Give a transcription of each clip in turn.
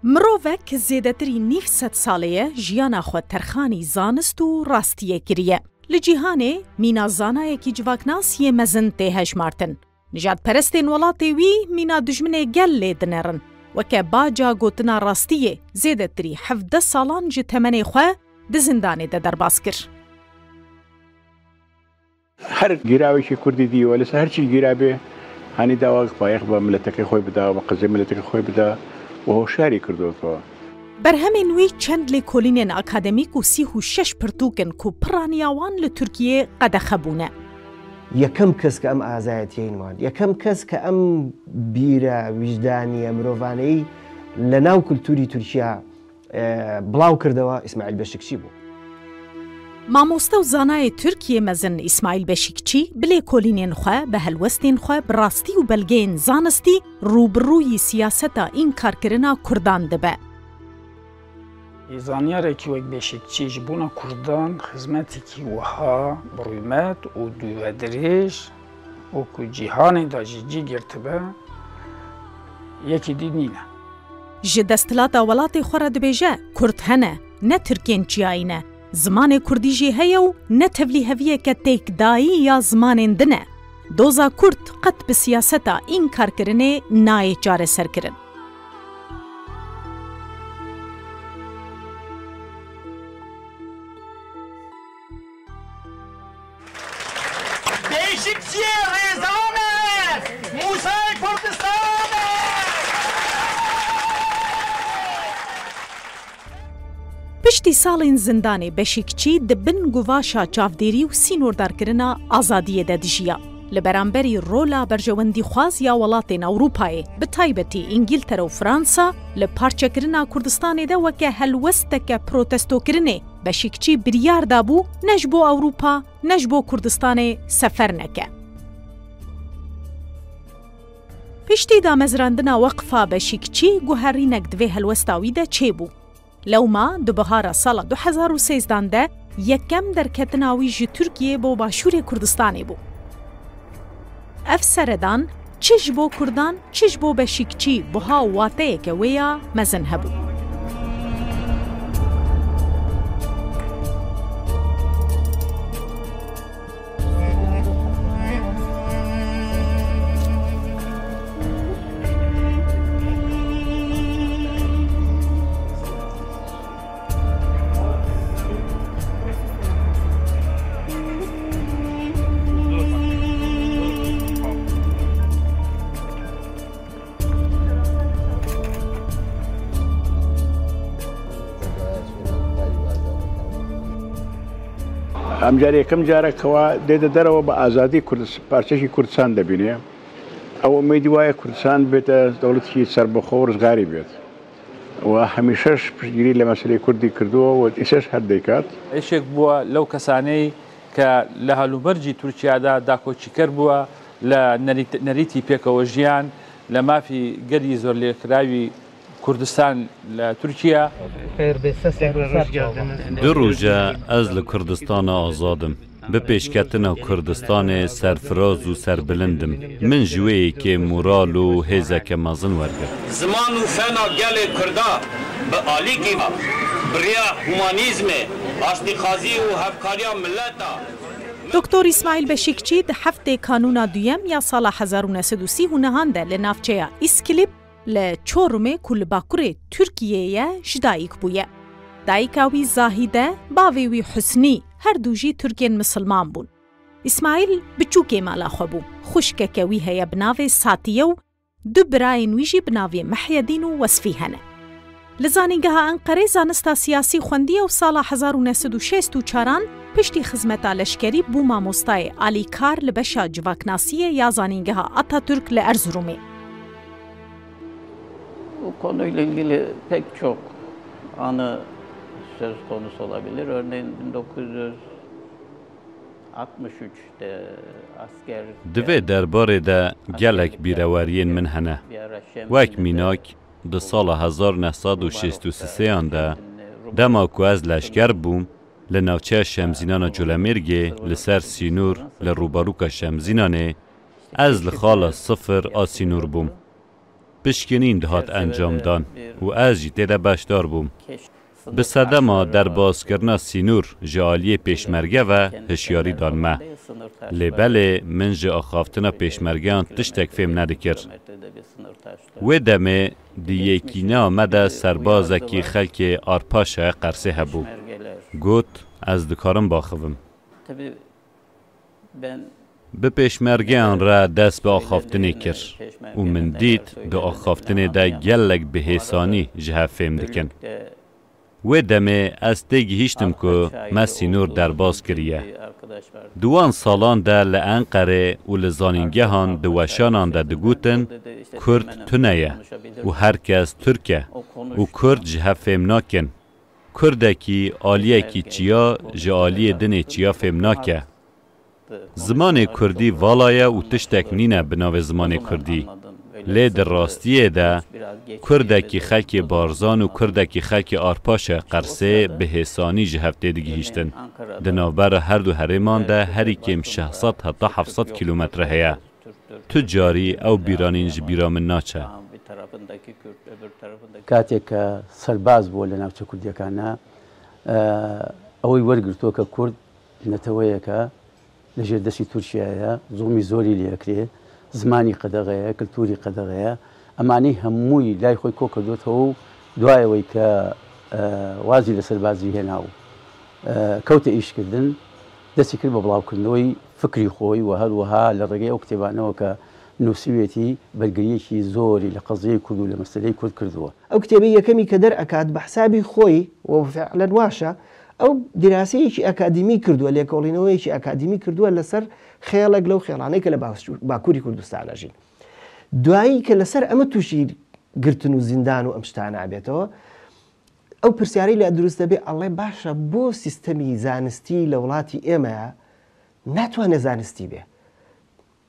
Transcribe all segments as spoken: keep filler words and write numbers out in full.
Mirovek zêdetirî nîv sed salê ye jiyana xwe terxanî zanist û rastiyê kiriye. Li cîhanê mîna zanayekî civaknas yê mezin tê hejmartin. Nijadperestên welatê wî mîna dijminê gel lê dinerin. Weke baca gotina rastiyê, zêdetirî hevdeh salan ji temenê xwe di zindanê de derbas kir. Her gîrawekî kurdî dî we li ser her çi gîra bê, hanî dawa payex be mileteke xwe bida, be qizê mileteke xwe bida û hoşyarî kirdo. Berhemên wî çend lêkolînên akademîk û sî û şeş pirtûk in ku piraniya wan li Tirkiyê qedexe bûne. یەکەم کەس کە ئەم ئازایەتیەی نواند، یەکەم کەس کە ئەم بیرە ویژدانیە مرۆڤانەی لە ناو کولتوری تورکیا، ئێ، بڵاو کردەوە، ئیسماعیل بەشکچی بوو. Mamoste û zanayê Tirk yê mezin Îsmaîl Beşîkçî bi lêkolînên xwe, bi helwestên xwe, bi rastî û belgeyên zanistî rûbirûyî siyaseta înkarkirina Kurdan dibe. Zanyarekî wek Beşîkçî ji bona Kurdan xizmetekî wiha bi rûmet û dûvedirêj û ku cîhanê de jî cî girtibe, yekî dî nîne. Ji desthilata welatê xwe re dibêje, Kurd hene, ne Tirkên çiyayî ne. Zimanê Kurdî jî heye û ne tevlîheviyeke têkdayî ya zimanên din e. Doza Kurd qet bi siyaseta înkarkirinê nayê çareserkirin. Beşikçiyê rêzan e, Mûsayê Kurdistan e. Piştî salên zindanê Beşîkçî di bin guvaşa çavdêrî û sînordarkirina azadiyê de dijiya. Li beramberî rola berjewendîxwaz ya welatên Ewropayê, bi taybetî Îngiltere û Fransa, li parçekirina Kurdistanê de weke helwesteke protestokirinê Beşîkçî biryar dabû ne ji bo Ewropa, ne ji bo Kurdistanê sefer neke. Piştî damezrandina Weqfa Beşîkçî, guherînek di vê helwesta wî de çêbû. Lewma di bihara sala du hezar û sêzdan de yekem derketina wî ji Tirkiyê bo Başûrê Kurdistanê bû. Ev seredan çi ji bo Kurdan, çi ji bo Beşîkçî buha û wateyeke wê ya mezin hebû. Em carê yekem carekê wa dê de dereve bi azadî Kurdis-, parçekî Kurdistan debîne. Ew umêdî wa ye Kurdistan bête dewletî serbixwe û rizgarî bêt. Wa hemîşeş piştgirî li meseleyê Kurdî kirduwe û îseş her dêkat. Êşek bûwe لەو کەسانەی کە لە هەلومەرجی تورکیادا داکۆچیکەر بووە لە نەریت-، نەریتی پێکەوە ژیان، لە مافی گەلی زۆرلێکراوی کوردستان لە تورکیا. Xêr bê, ser ser. Du roje ez li Kurdistana azad im. Bi pêşketina Kurdistanê serfiraz û serbilind im. Min ji wê yekê moral û hêzeke mezin wergirt. Ziman û fena gelê Kurda bi alîkî bi riya humanîzmê, aştîxazî û hevkariya mileta. Doktor Îsmaîl Beşîkçî di heftê Kanûna duyem ya sala hezar û neh sed û sî û nehan de li navçeya Îskilîp li Çorumê ku li bakurê Tirkiyê ye ji dayik bûye. Dayika wî Zahîde, bavê wî Husnî, her du jî Tirkên misilman bûn. Îsmaîl biçûkê mala xwe bû. Xwişkeke wî heye bi navê Satiye û du birayên wî jî bi navê Mehyedîn û Wesfî hene. Li Zanîngeha Enqerê zanista siyasî xwendiye û sala hezar û neh sed û şêst û çaran piştî xizmeta leşkerî bû mamostayê alîkar li beşa civaknasiyê ya Zanîngeha Atatürk li Erzurumê. Bu konuyla ilgili pek çok anı söz konusu olabilir. Örneğin bin dokuz yüz altmış üçte asker Di vê derbarê de gelek bîreweriyên min hene. Wek mînak, di sala hezar neh sed û şêst û sêyan de, dema ku ez leşker bûm, li navçeya Şemzînana Colemêrgê li ser sînor li rûbarûka Şemzînanê, ez li xala sifir a sînor bûm. Pişkinîn dihat encamdan û ez jî tê de beşdar bûm. Bi sedema derbazkirina sînor ji aliyê pêşmerge ve hişyarî dan me. Lê belê min ji axaftina pêşmergeyan tiştek fêm nedikir. Wê demê di yekîneya me de serbazekî xelkê Arpaşe Qersê hebû. Got, ez dikarim baxivim. Bi pêşmergeyan re dest bi axaftinê kir û min dît di axaftinê de gelek bi hêsanî ji hev fêm dikin. Wê demê ez têgihîştim ku me sînor derbas kiriye. Di wan salan de li Enqerê û li zanîngehan di weşanan de digotin, Kurd tune ye û her kes Tirk e û Kurd ji hev fêm nakin. Kurdekî aliyekî çiya ji aliyê dinê çiya fêm nake. Zimanê kurdî vala ye û tiştek nîne bi navê zimanê kurdî. Lê di rastiyê de kurdekî xelkê Barzan û kurdekî xelkê Arpaşe Qersê bi hêsanî ji hev têdigihîştin. Di navbera her du herêman de herî kêm şeş sed heta heft sed kîlometre heye. Tu carî ew bîranîn ji bîra min naçe. کاتێک کە سەرباز بووە لە ناوچە کوردیەکانە، ئەوەی وەرگرتووە کە کورد نەتەوەیەکە لە ژێر دەستی تورکیایە، زوڵمی زۆری لێکرێ، زمانی قەدەغەیە، کلتوری قەدەغەیە. ئەمانەی هەمووی لای خۆی کۆ کردوتەوە و دوایەوەی کە وازی لە سەربازی هێنا و کەوتە ئیشکردن، دەستی کرد بە بڵاوکردنەوەی فکری خۆی و هەروەها لە ڕێگەی ئەو کتێبانەوە کە نووسیوێتی، بەرگریەکی زۆری لە قەزیەی کورد و لە مەسەلەی کورد کردووە. ئەو کتێبەی یەکەمی کە دەرئەکات بە حسابی خۆی و فعلەن واشە، ئەو دیراسەیەکی ئەکادیمی کردووە، لێکۆڵینەوەیەکی ئەکادیمی کردووە لەسەر خێڵێک لەو خێڵانەی کە لە باکووری کوردستان ئەژین. دوایی کە لەسەر ئەمە تووشی گرتن و زیندان و ئەم شتانە ئەبێتەوە، ئەو پرسیارەی لێ دروست دەبێ، ئەڵێ باشە بۆ سیستەمی زانستی لە وڵاتی ئێمەیە ناتوانێ زانستی بێ؟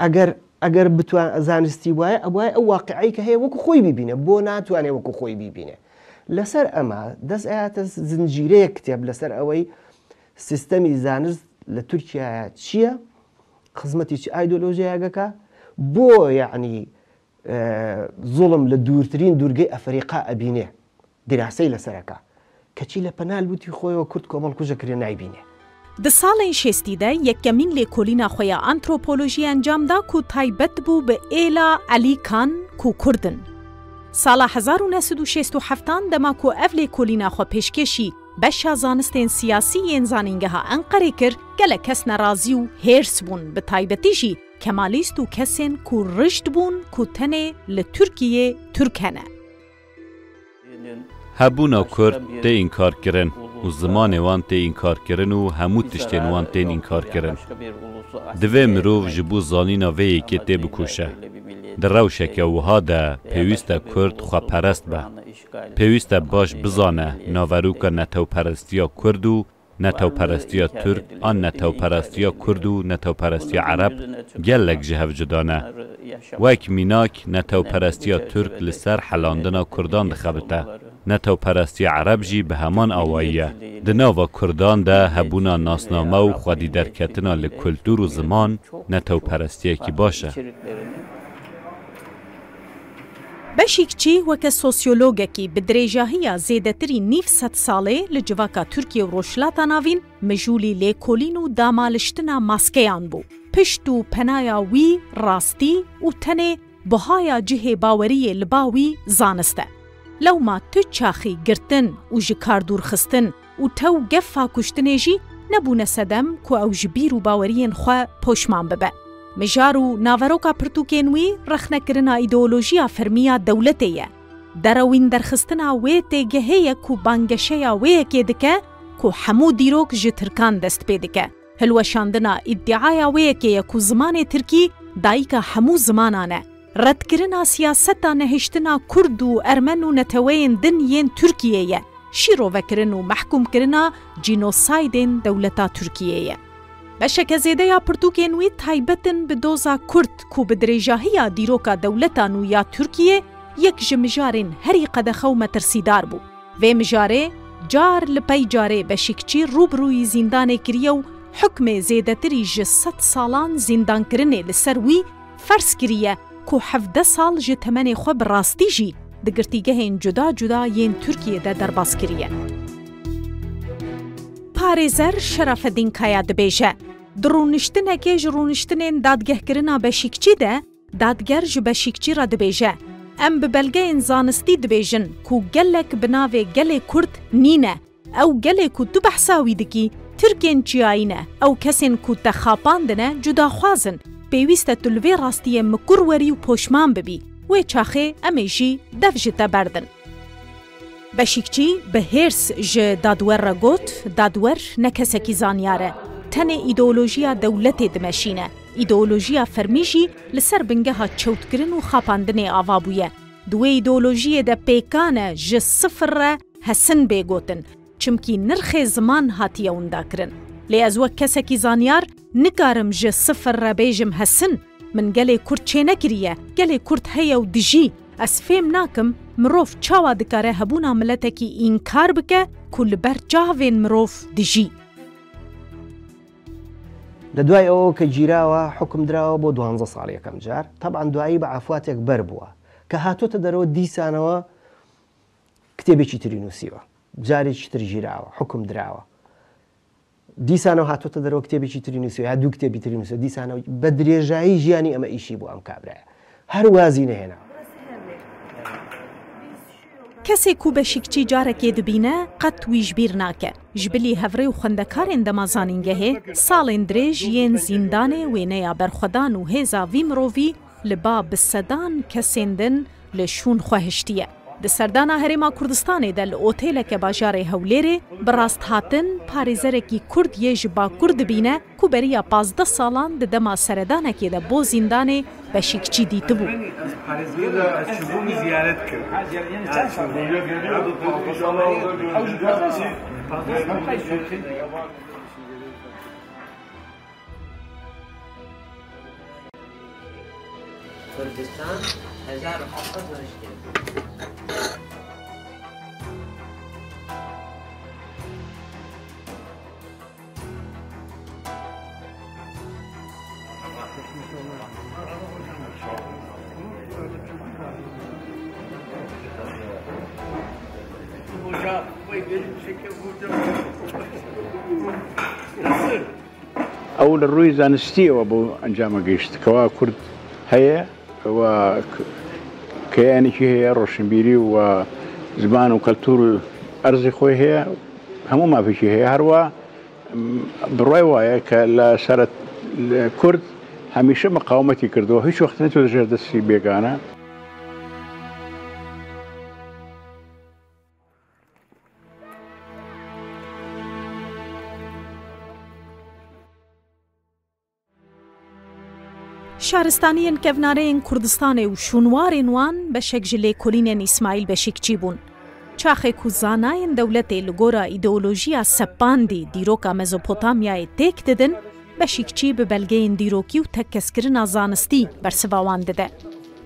ئەگەر ئەگەر بتوان زانستی وایە، ئەبوایە ئەو واقعەی کە هەیە وەکو خۆی بیبینێ، بۆ ناتوانێ وەکو خۆی بیبینێ؟ لەسەر ئەمە دەست ئەیاتە زنجیرەیە کتێب لەسەر ئەوەی سیستەمی زانست لە تورکیاە چییە، خزمەتی چ ئایدۆلۆژیایەگەکە، بۆ یعنی زوڵم لە دوورترین دوورگەی ئەفریقا ئەبینێ، دیراسەی لەسەرەکا، کەچی لە پەنا لوتی خۆیەوە کورد کۆمەڵکوژە کرێ نایبینێ. Di salên şêstî de yekemîn lêkolîna xwe ya antropolojiyê encam da ku taybet bû bi êla Elî Kan ku Kurd in. Sala hezar û neh sed û şêst û heftan dema ku ev lêkolîna xwe pêşkêşî beşa zanistên siyasî yên Zanîngeha Enqerê kir, gelek kes nerazî û hêrs bûn, bi taybetî jî Kemalîst û kesên ku rişt bûn ku tenê li Tirkiyê Tirk hene. Hebûna Kurd tê înkarkirin û zimanê wan tê înkarkirin û hemû tiştên wan tên înkarkirin. Divê mirov ji bo zanîna vê yekê têbikoşe. Di rewşeke wiha de pêwîst e Kurd xweperest be. Pêwîst e baş bizane naveroka netewperestiya Kurd û netewperestiya Tirk an netewperestiya Kurd û netewperestiya Ereb gelek ji hev cuda ne. Wek mînak, netewperestiya Tirk li ser helandina Kurdan dixebite. Netewperestiya Ereb jî bi heman awayî ye. Di nava Kurdan de hebûna nasname û xwedî derketina li kultur û ziman netewperestiyekî baş e. Beşîkçî weke sosyologekî bi dirêjahiya zêdetirî nîv sed salê li civaka Tirkiye û Rojhilata Navîn mijûlî lêkolîn û damaliştina maskeyan bû. Pişt û penaya wî rastî û tenê buhaya cihê baweriyê li ba wî zanist e. Lewma tu çaxî girtin û ji kar dûrxistin û tew gefa kuştinê jî nebûne sedem ku ew ji bîr û baweriyên xwe poşman bibe. Mijar û naveroka pirtûkên wî rexnekirina îdeolojiya fermî ya dewletê ye. Derewîn derxistina wê têgehê ye ku bangeşeya wê yekê dike ku hemû dîrok ji tirkan dest pê dike. Hilweşandina îddiaya wê yekê ye ku zimanê tirkî dayika hemû zimanan e. Redkirina siyaseta nehiştina Kurd û Ermen û neteweyên din yên Tirkiyê ye. Şîrovekirin û mehkûmkirina cînosaydên dewleta Tirkiyê ye. Beşeke zêde ya pirtûkên wî taybet in bi doza Kurd ku bi dirêjahiya dîroka dewleta nû ya Tirkiyê yek ji mijarên herî qedexe û metirsîdar bû. Vê mijarê car li pey carê Beşîkçî rû bi rûyî zîndanê kiriye û hukmê zêdetirî ji sed salan zîndankirinê li ser wî ferz kiriye ku hevdeh sal ji temenê xwe bi rastî jî di girtîgehên cuda cuda yên Tirkiyê de derbas kiriye. Parêzer Şerafedîn Kaya dibêje, di rûniştinekê ji rûniştinên dadgehkirina Beşîkçî de, dadger ji Beşîkçî re dibêje, em bi belgeyên zanistî dibêjin ku gelek bi navê gelê Kurd nîne. Ew gelê ku tu behsa wî dikî, Tirkên çiyayî ne. Ew kesên ku te xapandine cudaxwaz in. Pêwîst e tu li vê rastiyê mikur werî û poşman bibî. Wê çaxê em ê jî dev ji te berdin. Beşîkçî bi hêrs ji dadwer re got, dadwer ne kesekî zanyar e. Tenê îdeolojiya dewletê dimeşîne. Îdeolojiya fermî jî li ser bingeha çewtkirin û xapandinê ava bûye. Di wê îdeolojiyê de pêkan e ji sifir re hesin bê gotin. Çimkî nirxê ziman hatiye winda kirin. Lê ez wek kesekî zanyar nikarim ji sifir re bêjim hesin. Min gelê Kurd çênekiriye. Gelê Kurd heye û dijî. Ez fêm nakim mirov çawa dikare hebûna miletekî înkar bike ku li ber çavên mirov dijî. لە دوای ئەوە کە گیراوە، حوکم دراوە بۆ دوانزە ساڵ یەکەم جار. تەبعەن دوایی بە عەفواتێک بەر بووە. کە هاتۆتە دەرەوە دیسانەوە کتێبێکی تری نووسیوە. جارێکی تر گیراوە، حوکم دراوە. دیسانەوە هاتۆتە دەرەوە کتێبێکی تری نووسیوە، یا دوو کتێبی تری نووسیوە. دیسانەوە بە درێژایی ژیانی ئەمە ئیشی بۆ ئەم کابرایە. هەر وازی نەهێنا. Kesê ku Beşîkçî carekê dibîne, qet wî ji bîr nake. Ji bilî hevrê û xwendekarên dema zanîngehê, salên dirêj yên zîndanê, wêneya berxwedan û hêza vî mirovî li ba bi sedan kesên din li şûn xwe hiştiye. Di serdana Herêma Kurdistanê de li otêleke bajarê Hewlêrê bi rasthatin parêzerekî Kurd yê ji Bakur dibîne, ku beriya pazdeh salan di dema seredanekê de bo zîndanê Beşîkçî dîtibû. Ez parêzgêr im, ez çûbûm ziyaret kir. Ha, ziyaret, yani çend sal? Ew jî pazdeh sal. Kurdistan hezar û heft sed û heştê. ئەو لە ڕووی زانستیەوە بۆ ئەنجامە گەیشت کەوا کورد هەیە و کەیانێکی هەیە، ڕۆشنبیری و زمان و کەلتور و ئەرزی خۆی هەیە، هەموو مافێکی هەیە. هەروە بڕای وایە کە لە سەرەت کورد هەمیشە مقاومەتی کردەوە، هیچ وەخت نەچووە ژێر دەستی بێگانە. Şaristaniyên kevnareyên Kurdistanê û şûnwarên wan beşek ji lêkolînên Îsmaîl Beşîkçî bûn. Çaxê ku zanayên dewletê li gora îdeolojiya sepandî dîroka Mezopotamyayê têk didin, Beşîkçî bi belgeyên dîrokî û tekkeskirina zanistî bersiva wan dide.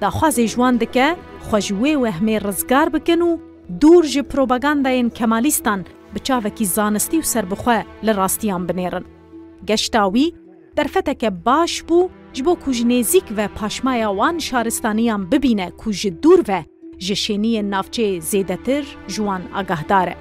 Daxwazê ji wan dike xwe ji wê wehmê rizgar bikin û dûr ji propagandayên kemalîstan bi çavekî zanistî û serbixwe li rastiyan binêrin. Geşta wî derfeteke baş bû ji bo ku ji nêzîk ve paşmaya wan şaristaniyan bibîne ku ji dûr ve ji şêniyên navçeyê zêdetir ji wan agahdar e.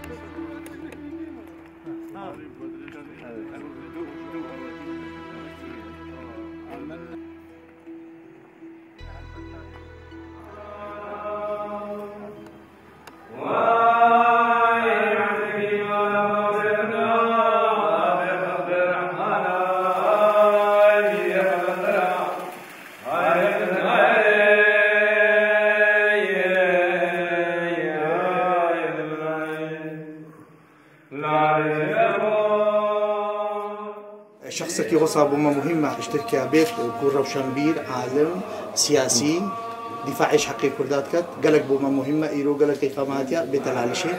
شخصێکی وەسا بۆ مە مهمە اشترکە بێت، کو ڕەوشەنبیر، عالم، سیاسی، دیفاعیش حەقی کوردات کەت، گەلک بۆ مە مهمە، ئیرۆ گەلک تەیفا مە هاتیە بێتە لالشێ.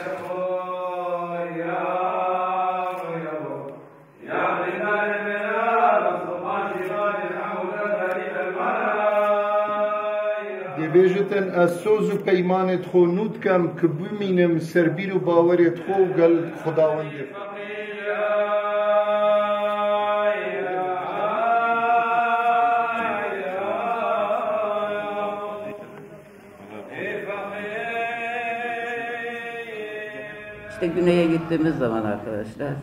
Dê bêjitin, ez soz û peymanê xwe nû dikem, ki bimînim ser bîr û bawerê xwe û gel Xwedawendê. Güney'e gittiğimiz zaman arkadaşlar,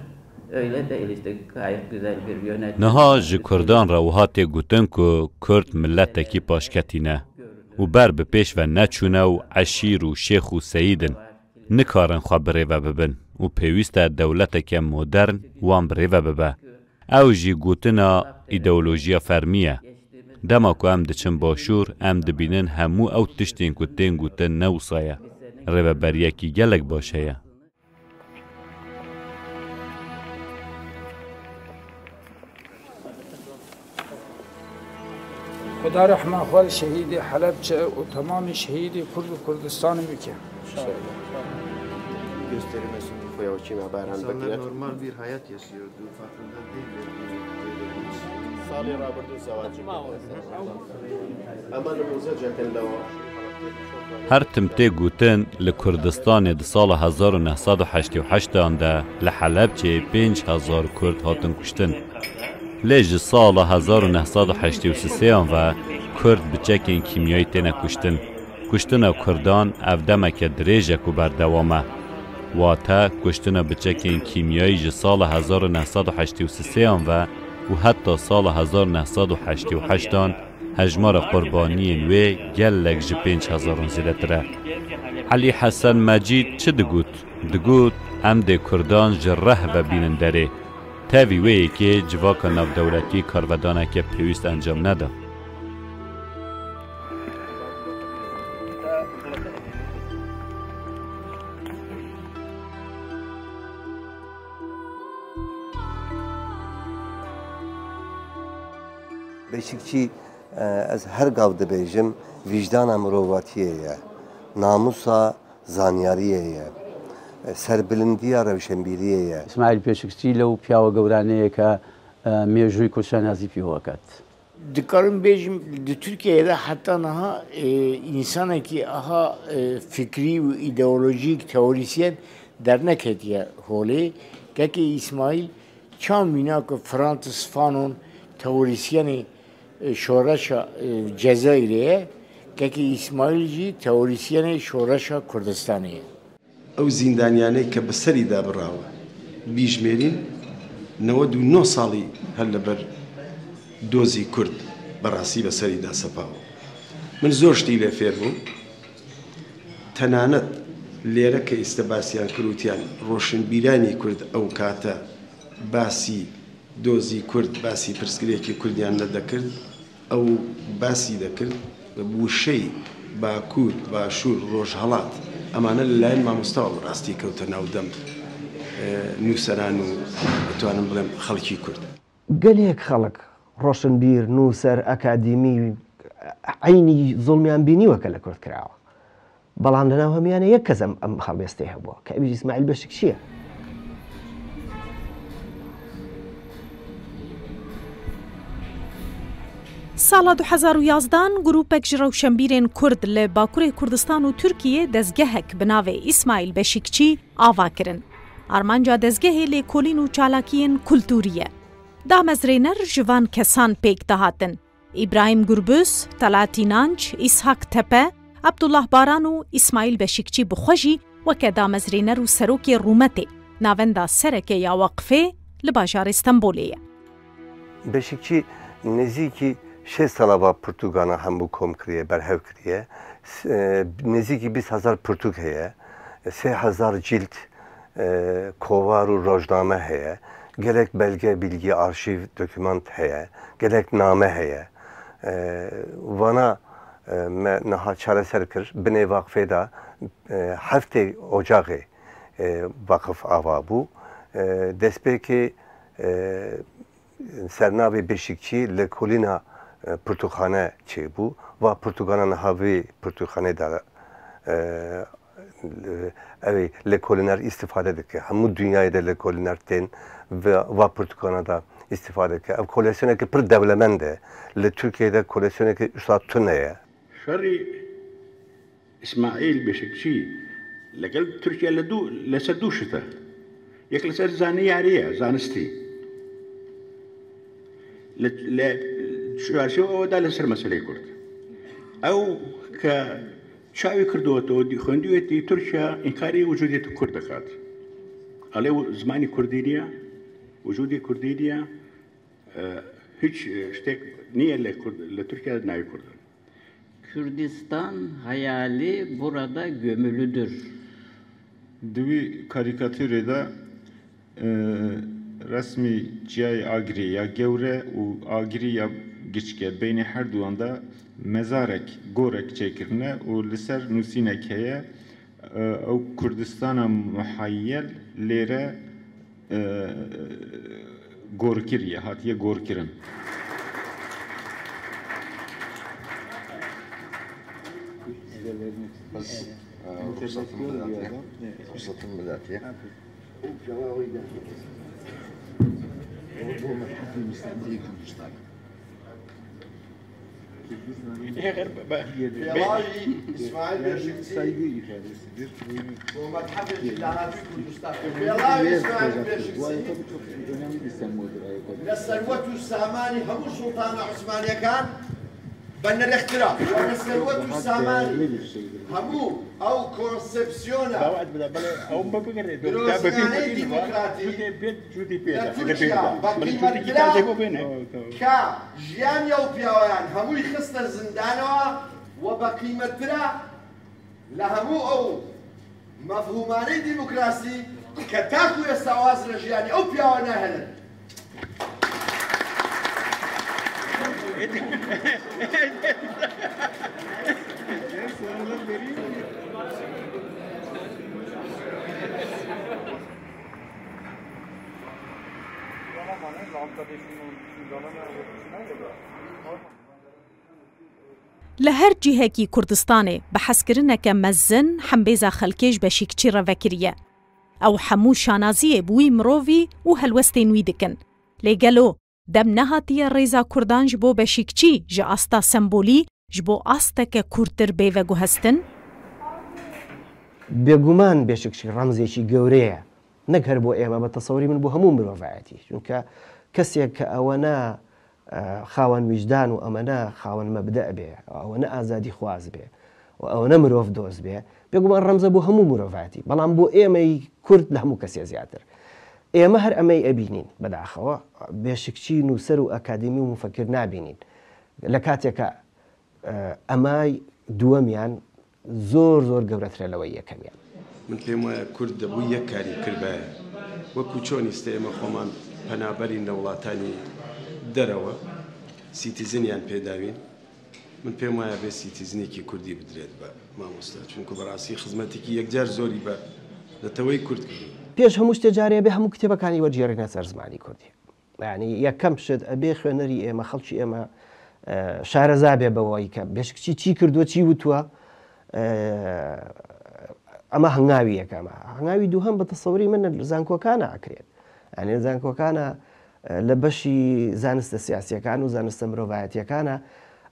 öyle değil işte, gayet güzel bir yönetim. Niha ji Kurdan re wiha tê gotin ku Kurd miletekî paşketî ne û ber bi pêş ve neçûne û eşîr û şêx û seyîd in. Nikarin xwe birêve bibin û pêwîst e dewleteke modern wan birêve bibe. Ew jî gotina îdeolojiya fermî ye. Dema ku em diçin başûr, em dibînin hemû ew tiştên ku tên gotin ne wisa ye. Rêveberiyekî gelek baş heye. Xuda rehma xwe li şehîdê Helebçe û temamê şehîdê Kurd û Kurdistanê bike. Gösterime sunum koya o çima baran İnsanlar bekliyor. Normal bir hayat yaşıyordu. Farkında değiller. Salê rabirdû zewacî kir. Ema li Mûze cetin lewa. Her tim tê gotin, li Kurdistanê di sala hezar û neh sed û heştê û heştan de li Helebçeyê pênc hezar Kurd hatin kuştin. Lê ji sala hezar û neh sed û heştê û sêyan ve Kurd bi çekên kîmyayî têne kuştin. Kuştina Kurdan ev demeke dirêj e ku berdewam e. Wate, kuştina bi çekên kîmyayî ji sala hezar û neh sed û heştê û sêyan ve û heta sala hezar û neh sed û heştê û heştan hejmara qurbaniyên wê gelek ji pênc hezaran zêdetir e. Elî Hesen Mecîd çi digot? Digot, em dê Kurdan ji reh ve bînin derê. Tevî wê yekê civaka navdewletî karvedaneke pêwîst encam neda. Beşikçî, e, ez her gav dibêjim, vîjdana mirovatiyê ye, namûsa zanyariyê ye, e, serbilindiya rewşenbîriyê ye. ئیسماعیل پێشکچی لەو پیاوە گەورانەیە کە، ئە، مێژووی کورد شانازی پێوە کات. Dikarim bêjim, di Tirkiyeyê de heta niha, e, însanekî aha, e, fikrî û îdeolojîk, teorîsyen derneketiye holê. Kekê Îsmaîl çawa mîna ku Francis Fanon teorîsyenê, e, şoreşa, e, Cezayirê ye, kekê Îsmaîl jî teorîsyenê şoreşa Kurdistanê ye. ئەو زیندانیانەی کە بەسەریدا بڕاوە بیژمێرین، نەوەد و نۆ ساڵی هەر لەبەر دۆزی کورد بەڕاستی بەسەریدا سەپاوە. من زۆر شتی لێ فێر بووم. تەنانەت لێرە کە ئێستا باسیان کروتیان، ڕۆشنبیرانی کورد ئەو کاتە باسی دۆزی کورد، باسی پرسگرێکی کوردیان نەدەکرد. ئەو باسی دەکرد، وشەی باکوور، باشوور، ڕۆژهەڵات، ئەمانە لەلایەن مامۆستاوە بەڕاستی کەوتە ناو دەم، ئێ، نووسەران و، بتوانم بڵێم، خەڵکی کورد. گەلێک خەڵک، ڕۆشنبیر، نووسەر، ئەکادیمی، عەینی زوڵمیان بینیوە کە لە کورد کراوە. بەڵام لەناو هەمویانە یەک کەس ئەم، ئەم هەڵوێستەی هەبووە، کە ئەویش ئیسماعیل بەشکچییە. Sala du hezar û yazdan grûpek ji rewşenbîrên Kurd li Bakurê Kurdistan û Tirkiyê dezgehek bi navê Îsmaîl Beşîkçî ava kirin. Armanca dezgehê lêkolîn û çalakiyên kultûrî ye. Damezrêner ji van kesan pêk dihatin. Îbrahîm Gurbuz, Talat Înanc, Îshak Tepe, Abdullah Baran û Îsmaîl Beşîkçî bi xwe jî weke damezrêner û serokê rûmetê, navenda sereke ya weqfê li bajarê Stenbolê ye. Beşikçî nêzîkî şêst sala va pirtûkana hemû kom kiriye, berhev kiriye. S-, e, nêzîkî bîst hezar pirtûk heye, sê hezar cîld, e, kovar û rojname heye, gelek belge, bilgi, arşîv, dokûmant heye, gelek name heye. E, vana, e, me niha çareser kir, binê vaqfê de, e, heftê ocaxê, e, vaqif ava bû. E, destpêkê, e, sernavê Beşikçî lêkolîna, e, pirtûkxane çêbû. Va pirtûkana niha vê pirtûkxanê de, e, ew ê lêkolîner îstîfade dike. Hemû dinyayê de lêkolîner tên ve, va pirtûkana de îstîfade dike. Ev koleksiyoneke pir dewlemend e. Li Tirkiyeyê de koleksiyoneke usa tune ye. Şerî Îsmaîl Beşikçî legel Tirkiye li dû, li ser dû şite. Yek li ser zaniyarî ye, zanistî. Li, li çarşewa ew de li ser meseleyê Kurd. Ew ke çavî kirdote û dî-, xwendiwetî Tirkiye înkarî wicûdiyetê Kurd dikat. Alê û zimanî kurdî niye, wicûdî kurdî niye, e, hiç, e, ştek niye li Kurd, li Tirkiye nayê Kurdan. Kürdistan hayali burada gömülüdür. Di wî karîkatûrê de, e, resmî çiyayê Agirê ya gewre û Agirî ya giçke, beynê her duwan de mezarek, gorek çêkirine û li ser nûsînek heye, e, ew Kurdistana muhayyel lêre, e, gor kiriye, hatiye gorkirin. Ruhsatımı da atayım. Ruhsatımı da atayım. Pêlavî Îsmaîl Beşikçî bo Methefê Dahatî Kurdistan. Pêlavî Îsmaîl Beşikçî li serwet û samanî hemû sultana Osmaniyekan benirxtir a. Li serwet û samanî hemû ew konsepsiyona Dawa et bide, bele ew me bigere, dirozînanê demokratî li Tirkiya bi qîmettir a. Ka jiyanê ew piyawayan hemûyî xiste zindanê we, we bi qîmettir a li hemû ew mefhûmanê demokrasî ke taku êsta waz li jiyanê ew piyawa nehêlin. Li her cihekî Kurdistanê bi hezkirineke mezin hembêza xelkê ji Beşîkçî re vekiriye. Ew hemû şanaziyê bi wî mirovî û helwestên wî dikin. Lê gelo dem nehatiye rêza Kurdan ji bo Beşîkçî ji asta sembolî ji bo asteke kûrtir bê veguhestin? Bêguman Beşikçî remzêkî gewre ye. Nek her bo ême, bi tesewirî min bo hemû mirovayetî. Çunke kesek ke ewene, e, xawen wîcdan û ewene xawen mebde bê, ewene azadîxwaz bê û ewene mirovdost bê, bêguman remze bo hemû mirovayetî. Belam bo êmeyî Kurd li hemû kesê zêdetir. Ême her emey ebînîn, bedaxewe. Beşikçî nûser û akademî û mufekir nabînîn. Li kateke, e, emay duwemiyan zor, zor gewretir e li we yekemiyan. Min pêm waya Kurd dibû yek karî kiribaya. Wekû çonî stê ême xweman penaberîn li welatanî derewe, sîtîziniyan pê dawîn. Min pêm waya bê sîtîzinekî Kurdî bidirêt be, mamosta. Çunku bi rastî xizmetekî yekcar zorî be neteweyî Kurd kirin. Pêş hemû ştê carê bê hemû kitêbekanî we cêrîne ser zimanî Kurdî. Yanî yekem şit, ebê xwênerî ême, xelkî ême, e, şareza bê bi wayî ke Beşikçî çî kirduwe, çî wituwe, e, ema hengawî yekem e. Hengawî duhem bi tesewirî min li zankokana ekrên. Yanî li zankokana, e, li beşî zaniste siyasiyekan û zaniste mirovayetiyekana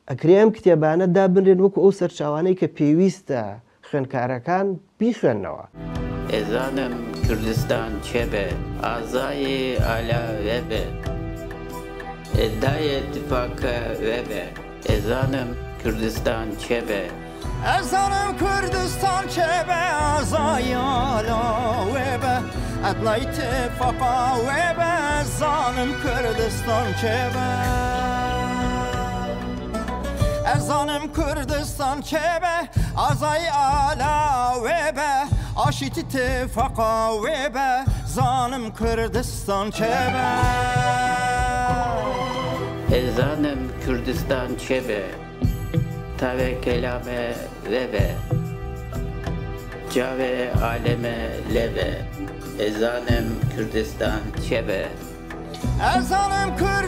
ekrê em kitêbane dabinrên wekû ew serçawaneyê ke pêwîst e xwênkarekan bîxwênnewa. Ez zanim Kurdistan çêbe, azayê ala wê be. Edayê tifaka wê be. Ez zanim Kurdistan çêbe. Ez zanim Kurdistan çêbe, azayê ala wê be. Edayê tifaka wê be, ez zanim Kurdistan çêbe. Ez zanim Kurdistan çêbe, azayê ala wê be, aşîtî tifaqa wê be, zanim Kurdistan çêbe. Ez zanim Kurdistan çêbe, tavê kelame wê be, çavê aleme lê be, ez zanim Kurdistan çêbe. Ez zanim Kur-